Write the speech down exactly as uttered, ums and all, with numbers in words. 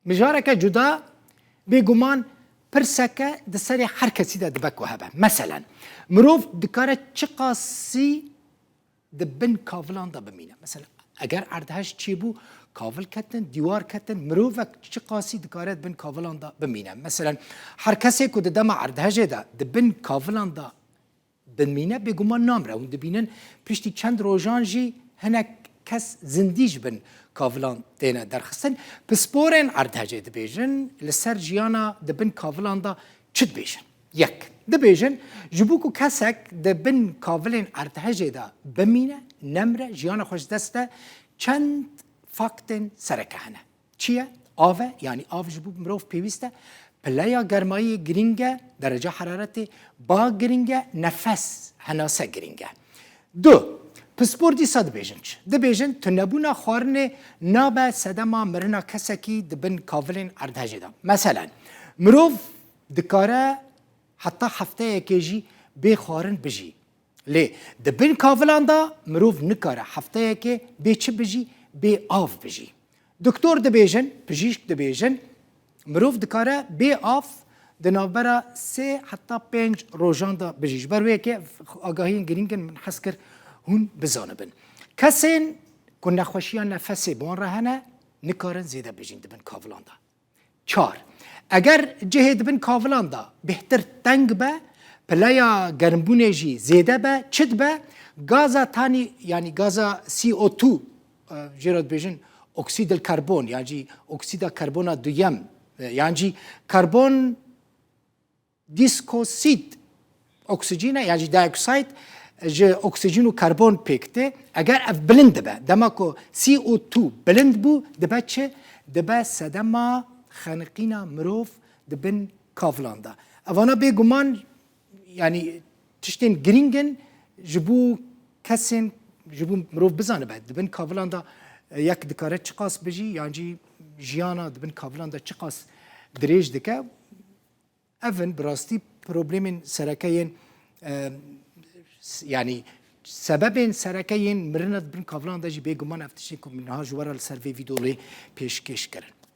Mijareke cuda, bêguman pirseke di serê her kesî de dibe ku hebe. Meselen, mirov dikare çiqasî di bin kavilan de bimîne? Mesela, eger erdhej çêbû, kavil ketin, dîwar ketin, mirovek çiqasî dikare di bin kavilan de bimîne? Mesela, her kesê ku di dema erdhejê de di bin kavilan de bimîne, bêguman namre. Hûn dibînin, piştî çend rojan jî hinek kes zindî ji bin kavilan têne derxistin. Pisporên erdhejê dibêjin, li ser jiyana di bin kavilan de çi dibêjin? Yek, dibêjin, ji bo ku kesek di bin kavilên erdhejê de bimîne, nemre, jiyana xwe ji dest de, çend faktên sereke hene. Çi ye? Av e, yanî av ji bo mirov pêwîst e. Pileya germayiyê girîng e, dereca heraretê, ba girîng e, nefes, henase girîng e. Du, pispor dîsa dibêjin çi? Dibêjin, tunebûna xwarinê nabe sedema mirina kesekî di bin kavilên erdhejê de. Meselen, mirov dikare heta hefteyekê jî bê xwarin bijî. Lê di bin kavilan de mirov nikare hefteyekê bê çi bijî? Bê av bijî. Doktor dibêjin, pijîşk dibêjin, mirov dikare bê av di navbera sê heta pênc rojan de bijî. Ji ber wê yekê agahiyên girîng in, min hez kir hûn bizanibin. Kesên ku nexweşiya nefesê bi wan re hene, nikarin zêde bijîn di bin kavilan de. Çar. Eger cihê di bin kavilan de bêhtir teng be, pileya germbûnê jî zêde be, çi dibe? Gaza tanî, yanî gaza C O two, e, jê re dibêjin oksîdil karbon, yan jî oksîda karbona duyem, e, yan jî karbon dîskosîd, oksîjîn e, yan jî dioksîd ji oksîjîn û karbon pêk tê. Eger ev bilind dibe, dema ku C O two bilind bû, dibe çi? Dibe sedema xeniqîna mirov di bin kavilan de. Evana bêguman, yanî tiştên girîng in ji bo kesên, ji bo mirov bizanibe, di bin kavilan de, e, yek dikare çiqas bijî, yan jî jiyana di bin kavilan de çiqas dirêj dike. Ev in bi rastî problemên sereke yên, e, s-, yanî sebebên sereke yên mirina di bin kavilan de jî bêguman ev tiştên ku min niha ji we re li ser vê vîdeoyê pêşkêş kirin.